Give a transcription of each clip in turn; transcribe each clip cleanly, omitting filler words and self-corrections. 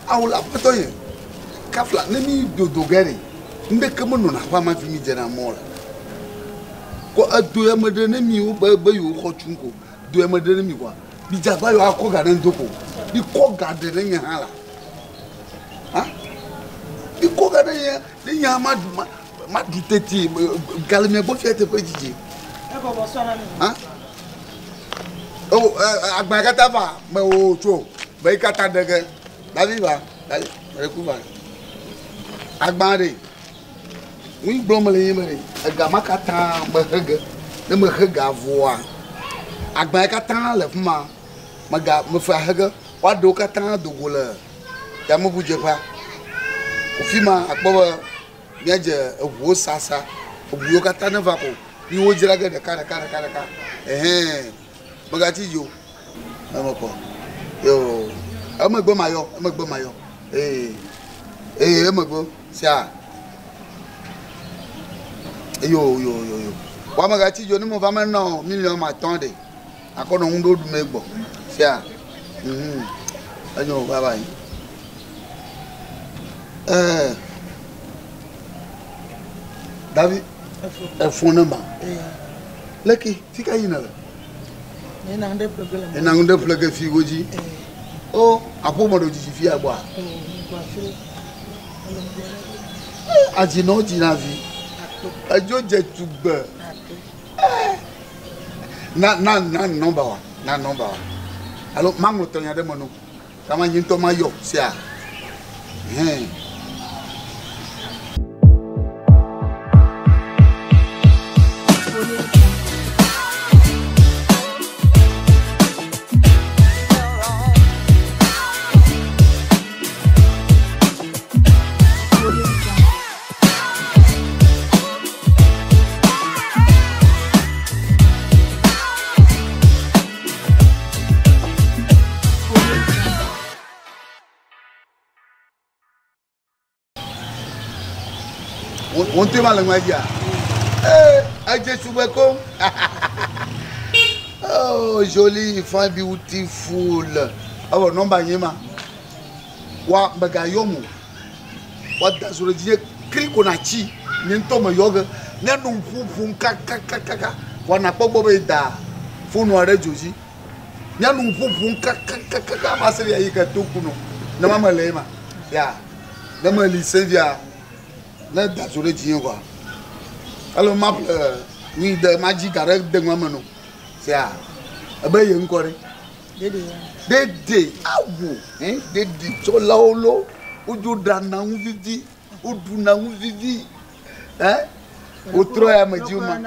Awo le aƒetɔ nye. Kafla ne mi dodo ge ɖe, ŋɖeke menɔna aƒea me hafi mi dzena mɔ le. Kɔ edo ya me ɖe ne mi wo be be yewo xɔ tum ko. Do ya me ɖe ne mi koa, mi dze agba yewoa kɔ ga ne ŋdo ko. Mi kɔ ga ɖe ne nye hã la. Ha? Mi kɔ ga ɖe nye, ne nye hã ma ɖu ma ma ɖu teti ga le mia gbɔ fia teƒe dzidzi. Ebɔbɔ sɔ na mi. Ha? O agba katã va me o tso be yi katã ɖe ge. Davi va, Davi, ɖe ku va. Agba ɖe. Nu gblɔm mele nye me ɖe. Ega ma katã mehe ge. Ne mehe ga vɔa, agba ya katã le fi ma. Mega mefe ahe ge. Woaɖe wo katã do go le yameʋudzeƒea. Fi ma akpɔ be míadze eŋuwo sasa. Eŋu yiwo katã ne va ko mi wo dzra ge ɖeka ɖeka ɖeka ɖeka. Ehɛn megatsi dzi o. Eme kɔ. Yo emegbe mayɔ, emegbe mayɔ. Ee ee emegbe sia. Yo yo yo yo. Wa megatsi dzi o ne meva menɔ miliɔn ma atɔ̃ ɖe. Akɔ nɔ ŋu ɖo ɖume gbɔ. Sia. Mhm. Enyo bye bye. Eh. Davi. Efo ne ma. Leke fika yina le? Ena ŋu ɖe ƒle ge le. Ena ŋu ɖe ƒle ge fi godzi. O aƒo me ɖo dzidzi fia gbɔa. Adzinɔ dzina vi. Edzo dze tugbe. Na na na nɔmba wa. Na nɔmba wa. Alo maŋlɔ tɔnya ɖe me no. Kama nye ŋutɔ mayɔ sia. Hɛn. Wọ́n tẹ́ ma le ŋua dzia? Ee, edze tugbe koŋ. Oh, jolie, fine, beautiful. Ewɔ nɔmba nye ma. Wa megayɔ mo. Woada zo ɖe dzinye kri ko natsi. Nye ŋutɔ meyɔ ge. Míanɔ ŋu ƒom kakakakaka. Vɔa nakpɔ gbɔ be da fonua ɖe dzo dzi. Míanɔ ŋu ƒom kakakakaka va se ɖe yi ke to ku nɔ. Ne ma mele ema. Ya. Ne meli se via, ne da zo ɖe dzinye kɔa. Alo maƒle nu yi de madzi ga ɖe de nua me no. Sia. Ebe ye ŋkɔ ɖe. Dede awu eh dede tsɔlawo lo wodzo ɖana nu vivi woɖuna nu vivi eh wotrɔ ya me dzi ma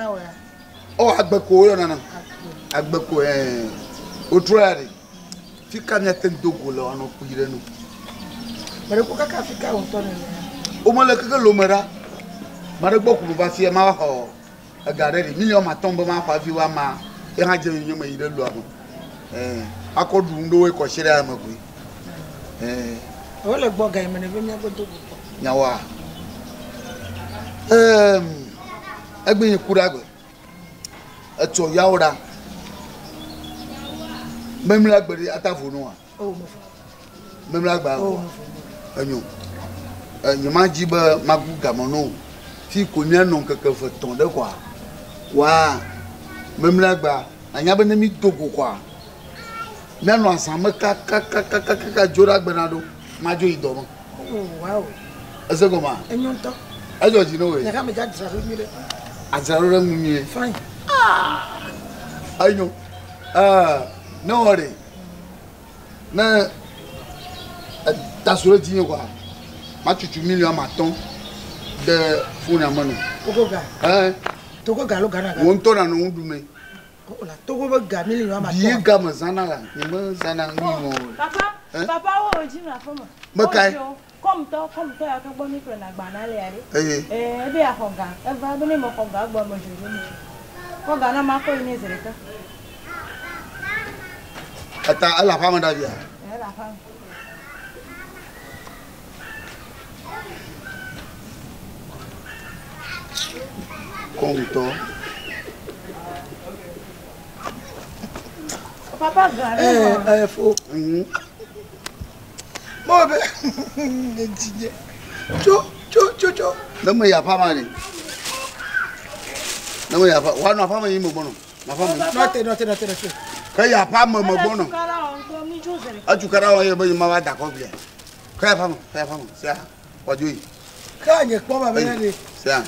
ɔ agbeko woyɔna na agbeko eh wotrɔ ya ɖe fi ka míate ŋu do go le woanɔ kpui ɖe nu. Meɖe ku kaka fi ka wòtɔ ne le. Womele keke lome ɖa. Maɖe gbɔ ku va fia ma xɔ ega ɖe ɖi miliɔn matɔ̃ be maxɔ hafi woama ye hã dze yonye me yi ɖe lua me. Ɛɛ akɔ ɖu nu ɖewoe kɔsiɖa ya me koe. Ɛɛ. Wole gbɔ ga yi me ne be míagbɔ do go kpɔ. Nyawoa? Ɛɛm egbe nye ku ɖa gbe. Etsɔ yawo ɖa. Memlea gbe ɖe ata vo nua? Oh, mefo. Memlea gbe Oh, avoa? mefo. Enyo. Nye madzi be magu game no. Fi ko míanɔ ŋkeke eve tɔ̃ ɖe koa. Wa memlea gbea, anya be ne mi do go koa, míanɔ azã me kakakakakaka dzo ɖe agbe naɖo. Madzo yi dɔ me. Oh, wow. Ese gɔmea? Enyo ŋutɔ. Edzɔ dzi ne wòe. Nye hã medza dzra ɖo nyuie ɖe. Adzra ɖo ɖe ŋu nyuie. Fine. Enyo. Ɛɛ ne wɔ ɖe, ne da so ɖe dzinye koa, matutu miliɔn ame atɔ̃ ɖe fonia me nɔ. Togo ga. Ɛɛ. Togo ga alo Ghana ga. Wò ŋutɔ nanɔ nu ɖumee. Oh la Togo be ga miliɔn ame Bie atɔ̃. ga mezãna la, nye mezãna nu yi me o. Papa, Eh? papa wo dzi me aƒe me. Me kae? Kɔmtɔ, kɔmtɔ ya ke gbɔ mi ƒlena gbana le ya ɖe. Eye. Ee, ebe yaxɔ ga. Eva be ne mexɔ ga egbɔ me dzodzo me. Kɔ ga na makɔ yi ne zi ɖeka. Eta ele aƒea me ɖa via? Ele aƒea me. Kɔmtɔ. Papa ga ɖe Ɛɛ ma. ɛɛ fo. Mhm. Mɔ be nye dzinye. Tso tso tso tso. Ne me yi aƒea me ɖe. Ne me yi aƒea, woanɔ aƒea me yi me gbɔnɔ. Nɔ aƒea me. Nɔte nɔte nɔte nɔte. Ke yi aƒea me me gbɔnɔ. Etukaɖa wɔ ŋutɔ mi dzo ze ɖeka. Etukaɖa wɔ ye be nye ma va da kɔ glia. Ke yi aƒea me, ke yi aƒea me. Sia, woadzo yi. Ke nye kpɔ ma be ne ɖe. Sia.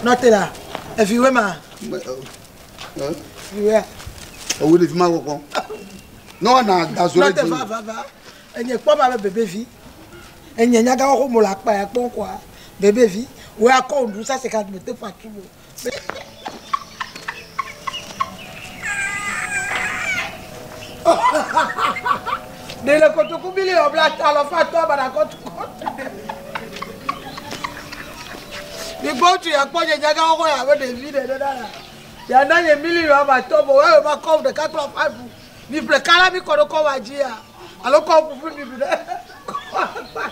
Nɔte la. Eviwe ma. Me, ɛ, Viwea. ewo ɖevi ma gbɔ kpɔm. Ne woana da zo ɖe Nɔte dzi. va va va. Enye kpɔ ma be bebevi. Enye nyaga xoxo mo le akpa ya kpɔm koa. Bebevi. Wo akɔ nuɖuɖu sase ka me te fa tu mo. Ɖe le kotoku miliɔn bla alɔfa atɔ abaɖa kɔtu kɔtu. Mi gbɔ ŋutsu ya kpɔ nye nyaga xoxo ya abe ɖevi ɖe ɖe ɖa. Ya na nye miliɔn ame atɔ vɔ wo ma kɔ ɖeka kple five. Mi ƒle kala mi kɔ ɖo kɔ wa dzi ya. Alo kɔ ƒuƒu mi ɖu ɖe. Kɔ akpa.